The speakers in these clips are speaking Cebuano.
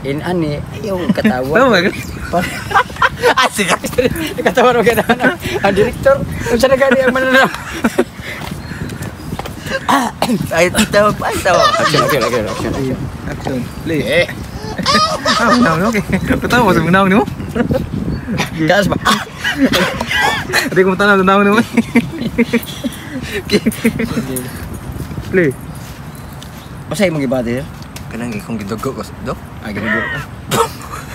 In ani ayaw katawa. Tama ba? Ah, sige. Katawa ro kay na. Ang direktor, unsa na gani ang mananaw? Ay, tawa pa, ay, tawa. Action, action, action, action, action. Action. Play. Eh, Ah, menang okay. Ketawa sa menang ni mo. Kaas ba? Hindi ko matanaw tanaw ni mo. Play. Unsa imong gibati, sir? Kanang ikong gidugo ko, dok. Ah, gidugo.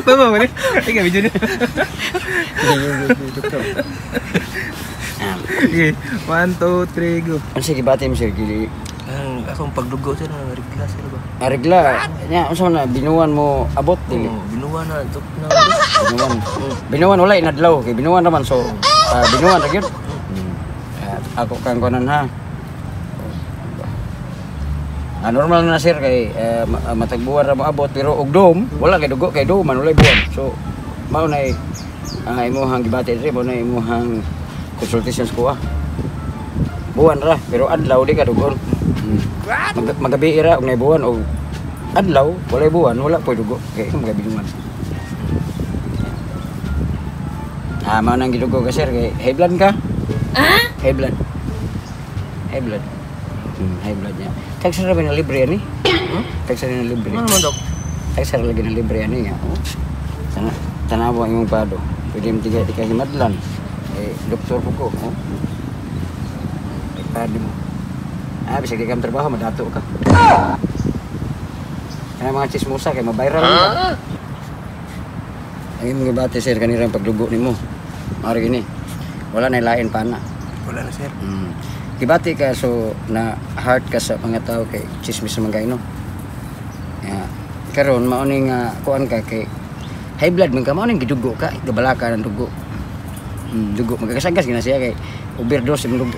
Tama ba ni? Ikaw video ni. Doktor. Ah, Okay. 1 2 3 go. unsa gibati mo, sir? Gili Ang akong pagdugo, sir, nang regla, sir ba? Arigla. Nya, unsa man na binuan mo abot dili? Oo, binuwa na, dok na. Binuan. Binuan wala inadlaw kay binuan naman so binuan ra gyud. Ah, ako kang kunan ha. Ah, normal na sir kay matag buwan ra moabot pero og dom wala kay dugo kay dom man walay buwan. So mao na ang imong gibati diri, mao na imong consultation sa kuha. Buwan ra pero adlaw di ka dugon. Magabi ra og nay buwan og adlaw walay buwan wala poy dugo kay magabi man. Ah, mao nang gidugo ka sir kay high blood ka? Ah? High blood. High blood. High blood niya. Tagsa ra ba na libre ani? Hmm? Tagsa ra na libre. Ano naman, dok? Tagsa ra lagi na libre ani nga. Oh. Tana tanawa ang imong pado. Pwede mo tiga di ka himadlan. Eh, doktor po ko. Oh. Ay, pado mo. Ah, bisag di ka trabaho, madato ka. Kana mga chismosa kay ma-viral ka. Ang imong gibati sir kanirang pagdugo nimo. Mari gini. Wala na lain pa na. Wala na, sir. Gibati ka so na heart ka sa mga tao kay chismis naman kayo no. Ya. Karon mao ni nga kuan ka kay high blood man ka mao ning gidugo ka, gabalaka ng dugo. Dugo magkakasagas gina siya kay overdose imong dugo.